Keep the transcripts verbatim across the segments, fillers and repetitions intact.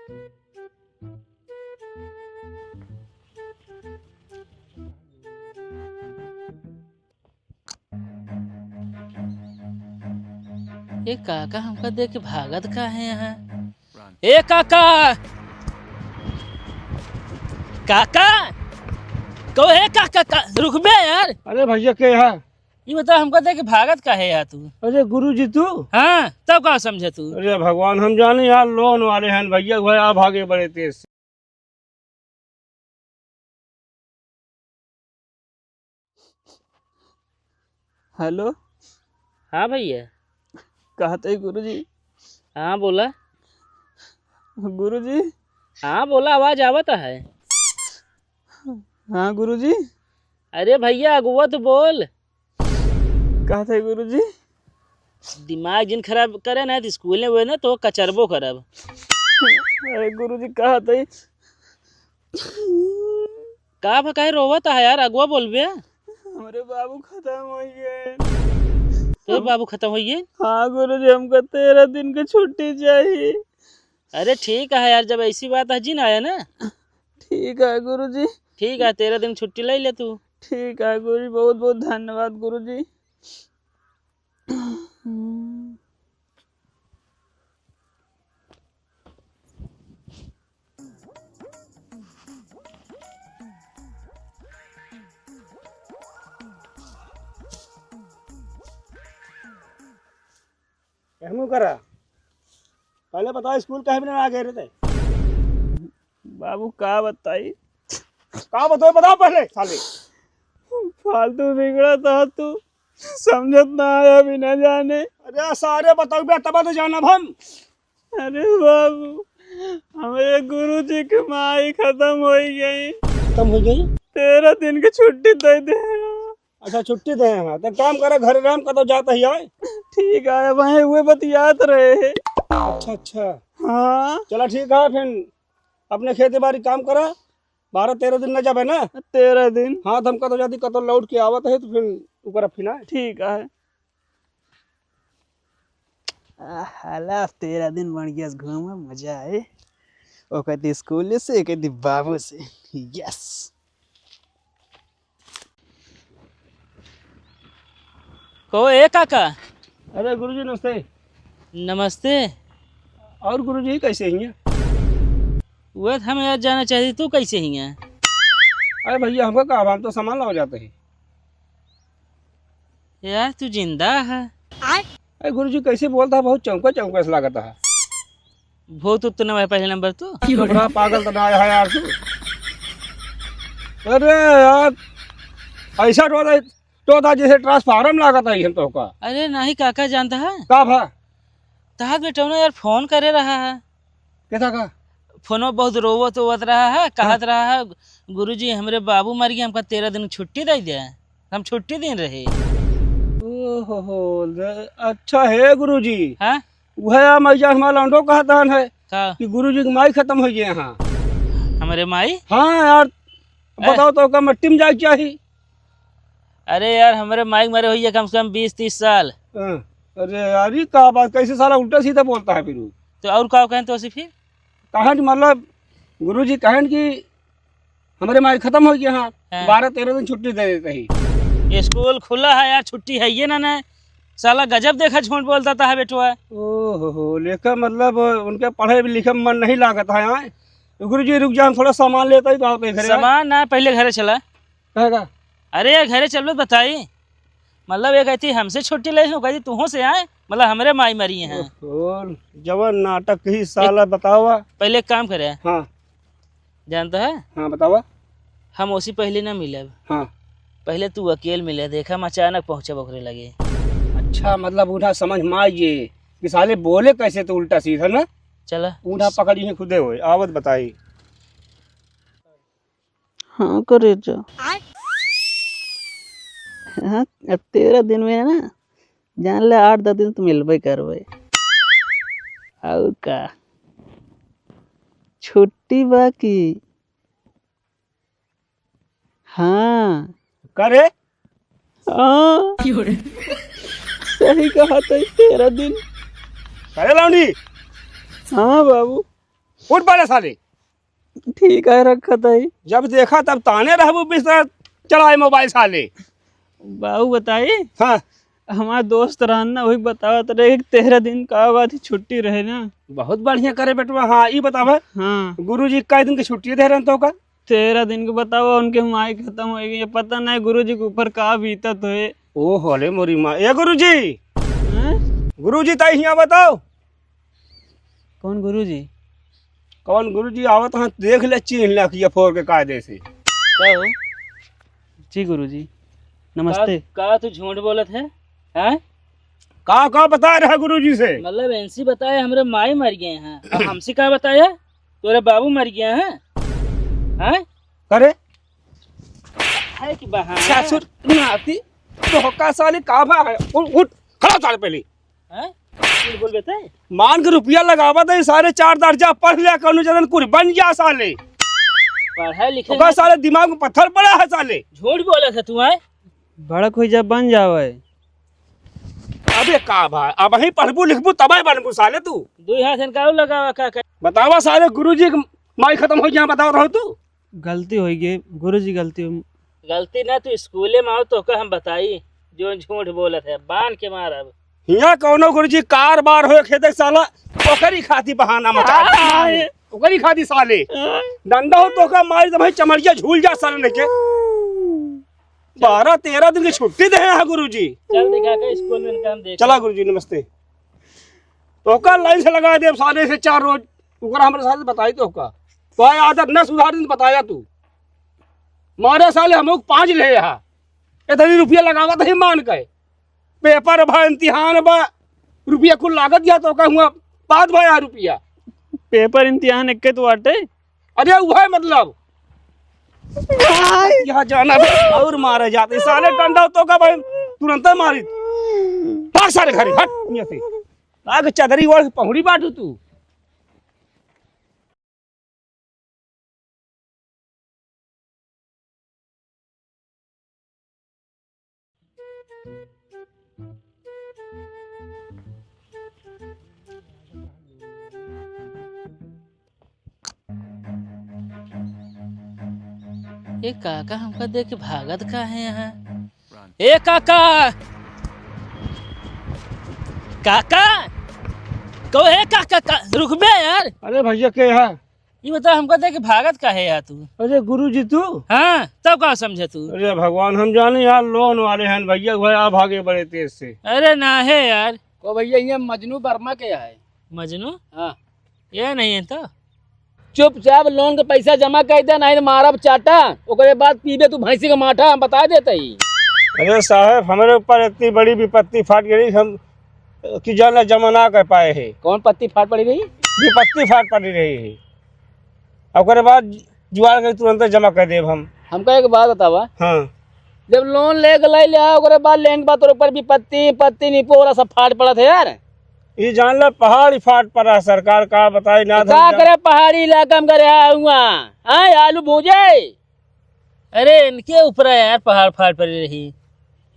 ये काका हमका देख के भागत का है यहाँ? ए काका! काका! कहो, ए काका, का, रुकबे यार। अरे भैया, के है? ये बता, हमका देख के भागत का है यार तू? अरे गुरुजी तू? हाँ, तब का समझे तू? अरे भगवान, हम जाने यार, लोन वाले हैं भैया, वह आ भागे बड़े तेज से। हेलो। हाँ भैया। कहत है गुरुजी। हाँ बोला। गुरुजी। हाँ बोला, आवाज आवत है। हाँ गुरुजी। अरे भैया, अगुआ तो बोल। कहत है गुरुजी। दिमाग जिन खराब करे ना, तो स्कूल में हुए ना, तो कचरबो करब। अरे गुरुजी, कहत है। का भा, काहे रोवत है यार, अगुआ बोलबे। हमरे बाबू खतम होइ गए। तोर बाबू खतम होइ गए? हाँ गुरुजी, हमका तेरह दिन के छुट्टी चाहिए। अरे ठीक है यार, जब ऐसी बात है, जिन आया ना। ठीक है गुरुजी। ठीक है, तेरह दिन छुट्टी ले ले तू। ठीक है गुरुजी, बहुत बहुत धन्यवाद गुरुजी। एहमू करा। पहले बताओ, स्कूल काहे बिना ना गए रहते? बाबू, का बताई? का बताओ, बताओ पहले, साले। फालतू बिगड़ा था तू, समझत ना आया, बिना जाने। अरे सारे बताओ बे, तब तो जानब हम। अरे बाबू, हमरे गुरुजी के माई खतम होइ गई। खतम होइ गई? तेरह दिन के छुट्टी दे दे। अच्छा, छुट्टी दे हैं। तो काम करे, घरे राम कतौ जात ही आए। ठीक है, वहीं हुए बतियात रहे हैं। अच्छा, अच्छा। हाँ। चला ठीक है, फिर अपने खेती बारी काम करा, बारह तेरह दिन न जाबे ना। तेरह दिन। हाँ, तो हम कतौ जाती, कतौ लौट के आवत है, तो फिर ऊपर फिर आए। ठीक है। आह, हला तेरह दिन बन गया, घूमे मजा आए। ओ कहती स्कूल से, कहती बाबू से। यस। कहो, ए काका। अरे गुरुजी, नमस्ते। नमस्ते। और गुरुजी, कैसे हियाँ? वह हम यार जाना चाहती, तू कैसे हियाँ? अरे भैया, हमका का, हम तो सामान लावा जाते हैं। यार, तू जिंदा है? अरे गुरुजी, कैसे बोलता है, बहुत चौंका चौंका से लागत है। भूत उत्त न है पहले नंबर तो। चुप रहा, पागल तो ना आया है यार तू। अरे यार, ऐसा टोदा, टोदा जैसे ट्रांसफार्मर लागत है हम तो का। अरे नहीं काका, जानता है? का भा? तहार बेटौना यार फोन करे रहा है। कैसा का? फोनो बहुत रोवत होवत रहा है, कहत हाँ। रहा है, "गुरुजी, हमरे बाबू मर गए, हमका तेरह दिन छुट्टी दे दे।" हम छुट्टी दिन रहे। ओहो हो, ले, अच्छा है गुरुजी। हाँ? वह आ, मैं जान हमारा लौंडो कहत हन है का? कि गुरुजी की माई खतम होइ गए यहाँ। हमरे माई? हाँ यार, हैं? बताओ तो का मट्टी में जाए चाही। अरे यार, हमरे माई मरे हुई है कम से कम बीस तीस साल। हाँ, अरे यार, ये का बात, कैसे साला उल्टा सीधा बोलता है फिर वो? तो और का कहें तो उसे फिर? कहन मतलब, गुरुजी कहन कि हमरे माई खतम होइ गए हाँ, हाँ। बारह तेरह दिन छुट्टी दे देते ही। स्कूल खुला है यार, छुट्टी है ये ना, ना। साला गजब देखा झूठ बोलता था बेटवा। ओहो हो, लेकर मतलब उनके पढ़े लिखे में मन नहीं लागत है यहाँ। तो गुरुजी रुक जा, हम थोड़ा सामान लेता ही तो आप घरे आए। सामान ना, पहले घरे चला। कहेगा? अरे यार, घरे चल बताई। मतलब ये कहती हमसे छुट्टी ले, वो कहती तुहों से आए, मतलब हमरे माई मरी हैं। ओहो, जवन नाटक ही साला, एक बतावा। पहले एक काम करे। हाँ। जानता है? हाँ, बतावा। हम उसी पहले ना मिलब। हाँ। पहले तू अकेल मिले, देखा हम अचानक पहुँचब ओकरे लगे। अच्छा, मतलब उठा समझ में आई ये कि साले बोले कैसे तो उल्टा सीधा ना। चला। उठा पकड़ी है खुदे होए, आवत बताई। हाँ करेजा। आय। हाँ, अब तेरह दिन में ना, जान ले आठ दस दिन तो मिलबे करबे। और का? छुट्टी बा की? हाँ। का रे? हाँ। क्यों रे? सही कहा तो तेरह दिन। अरे लौंडी। हाँ बाबू। उठ पड़े साले। ठीक है, रखत है। जब देखा तब ताने रहबू बिस्तर चलाए मोबाइल साले। बाबू बताई? हाँ। हमार दोस्त रहन ना, वही बतावत रहे कि तेरह दिन का बाद ही छुट्टी रहे ना। बहुत बढ़िया करे बेटवा। हाँ, ई बतावा। हाँ। गुरुजी कै दिन की छुट्टी दे रहन तोका? तेरह दिन के बतावा, उनके माई खतम होइ गई। पता नहीं गुरुजी के ऊपर का बीतत होए। ओ होले मोरी माँ। ए गुरुजी। हैं? गुरुजी ताई हियाँ बताओ। कौन गुरुजी? कौन गुरुजी आवत हैं, देख ले, चीन्ह ले अखिया फोर के कायदे से। का हो? जी गुरुजी, नमस्ते। का, का तू झूठ बोलत है? हैं? का, का बताए रहा गुरुजी से? मतलब इनसे बताए हमरे माई मर गए हैं, अब हमसे का बताया? तोरे बाबू मर गए हैं? हैं? करे? है कि बहाना? ससुर नाती, तो का साले का भा है? उठ, उठ, खड़ा हो साले पहले। हैं? कुछ बोल बेटे? मान के रुपया लगावा दे, सारे चार दर्जा पढ़ ले, कौनो जगह कुछ बन जा साले। पढ़े लिखे ओकर ना। साले दिमाग में पत्थर पड़ा है साले। झूठ बोलत है तू, हैं? बड़क होइ जा, बन जावे। अबे का भाई, अबहीं पढ़बू लिखबू तबे बनबू साले तू। दुई हाथ इनका और लगावा का, का? बतावा साले गुरुजी के माई खतम होइ गया, बताओ रहो तू। गलती होइ गई गुरुजी, गलती होइ गलती ना, तू स्कूले में आओ, तोका हम बताई, जो झूठ बोलत है, बांध के मारब। हियाँ कौनो गुरुजी कार बार होए खेते साला, ओकरी खाती बहाना मचा दे। ओकरी खाती साले। डंडा हो तोका मारी तो भाई चमड़िया झूल जा साले लेके। बारह तेरह दिन की छुट्टी दे हैं गुरुजी। चल दिखा के स्कूल में इनका हम देख। चला गुरुजी, नमस्ते। तोका लाइन से लगा दे साले से चार रोज, ओकरा हमरे साथ बताई तोका। तो आदत न सुधार दिन बताया तू। मारे साले हम लोग पाँच ले हा। इतनी रुपया लगावत ही मान के। पेपर बा, इम्तिहान बा, रुपया कुल लागत या तोका हुआ पाँच बा यार रुपया। पेपर इम्तिहान एक के तो बाटे। अरे वह मतलब। यहाँ जाना बा और मारे जाते साले डंडा तोका भाई तुरंत मारी। भाग सारे घरे हट यहाँ से। आगे चादरी ओढ़ पहुड़ी बाटू तू। ए काका हमका देख के भागत काहे हैं? ए काका! काका! कहो, ए काका, का, रुकबे यार। अरे भैया, के है? ई बता, हमका देख के भागत काहे है तू? अरे गुरुजी, तू? हाँ, तब का समझे तू? अरे भगवान, हम जाने यार, लोन वाले हैं भैया, वह आ भागे बड़े तेज से। अरे ना है यार। को भैया, ये मजनू वर्मा के है। मजनू? हाँ। ये नहीं है तो? चुपचाप लोन के पैसा जमा कर दे, नहीं तो मारब चाटा, ओकरे बाद पीबे तू भैंसी के माठा, हम बता देते ही। अरे साहब, हमरे ऊपर इतनी बड़ी विपत्ति फाट गई, हम कि जाना जमा ना कर पाए है। कौन पत्ती फाट पड़ी रही? विपत्ति फाट पड़ी रही है। ओकरे बाद जुआड़ के तुरंत जमा कर देब हम। हमका एक बात बतावा। हाँ। जब लोन लेके ले लिया, ओकरे बाद लेने के बाद तोरे ऊपर विपत्ति, पत्ती, निपोरा सब फाट पड़त है यार। ई जान ला, पहाड़ ही फाट पड़ा है, सरकार का बताई ना तो का धन करे, पहाड़ी इलाका में करे हुआ, हाँ, आलू भूजे। अरे, इनके ऊपर है यार, पहाड़ फाट पड़ी रही।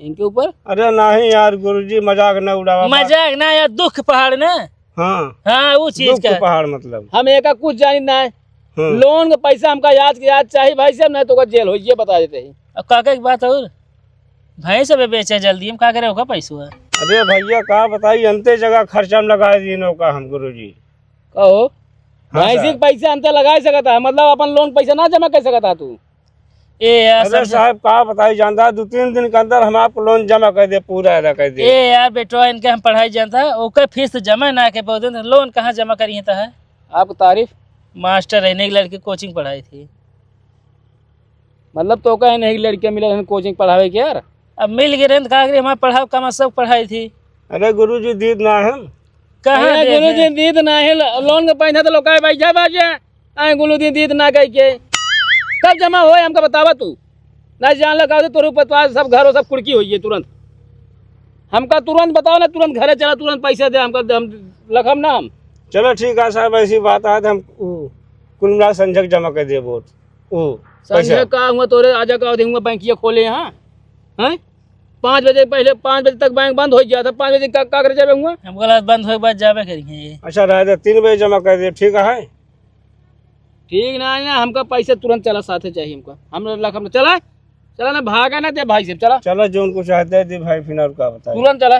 इनके ऊपर? अरे नहीं यार गुरुजी, मजाक न उड़ावा। मजाक ना यार, दुख पहाड़ ना। हाँ। हाँ, वो चीज दुख का। पहाड़ मतलब। हम एका कुछ जानी ना है। हाँ। लोन का पैसा हमका याद के याद चाहिए भाई साहब, नहीं तो ओकर जेल हो, ये बता देते हैं। अब काका एक बात और, भैंस अबे बेचे जल्दी, हम का करे ओका पैसवा? अरे भैया, का बताई, अंते जगह खर्चा में लगा दी नौका हम गुरुजी। कहो, हाँ भैंसी सर। के पैसा अंते लगा सकता है, मतलब अपन लोन पैसा ना जमा कर सकता तू? ए यार, अरे समझा। साहब, का बताई, जानता है, दो तीन दिन के अंदर हम आपको लोन जमा कर दे, पूरा अदा कर दे। ए यार बेटवा, इनके हम पढ़ाई जानता है, ओकर फीस तो जमा ना के पावत, लोन कहाँ जमा करी है? आपको तारीफ? मास्टर रहने की लड़की कोचिंग पढ़ाई थी। मतलब तो कहे नहीं कि लड़कियां मिले रहन कोचिंग पढ़ावे के यार। अब मिल गए रहन तो का करी, हमारे पढ़ाओ कमा सब पढ़ाई थी। अरे गुरुजी, दीद ना है। कहाँ अरे दे गुरुजी, दीद ना है, ल-, लोन के पैसा तो लोग भाई जा बाजे। आए गुरुजी, दीद ना कह के। कब जमा होए हमका बतावा तू। ना जान लगा दे तोरे ऊपर तो आज सब घर हो सब कुड़की होई है तुरंत। हमका तुरंत बताओ ना, तुरंत घरे चला, तुरंत पैसा दे हमका, हम लखम ना हम। चलो ठीक है साहब, ऐसी बात है तो हम उ, कुल मिला संझक जमा कर दे वोट। ओ, संझा पैसा। का हुआ तोरे, आजा का होते हुआ बैंकिया खोले यहाँ, हैं? पाँच बजे पहले, पाँच बजे तक बैंक बंद हो गया था, पाँच बजे का, का करे जाबे हुआ? हमको लगा बंद होए के बाद जाबे करेंगे ये। अच्छा, रह दे, तीन बजे जमा कर दे, ठीक है? ठीक ना है ना, हमका पैसे तुरंत चला, साथे चाहिए हमका। हम लख हम चला, चला ना, भागा ना दे भाई से, चला। चला, जो उनको चाहते हैं दे भाई, फिर और का बताए। तुरंत चला।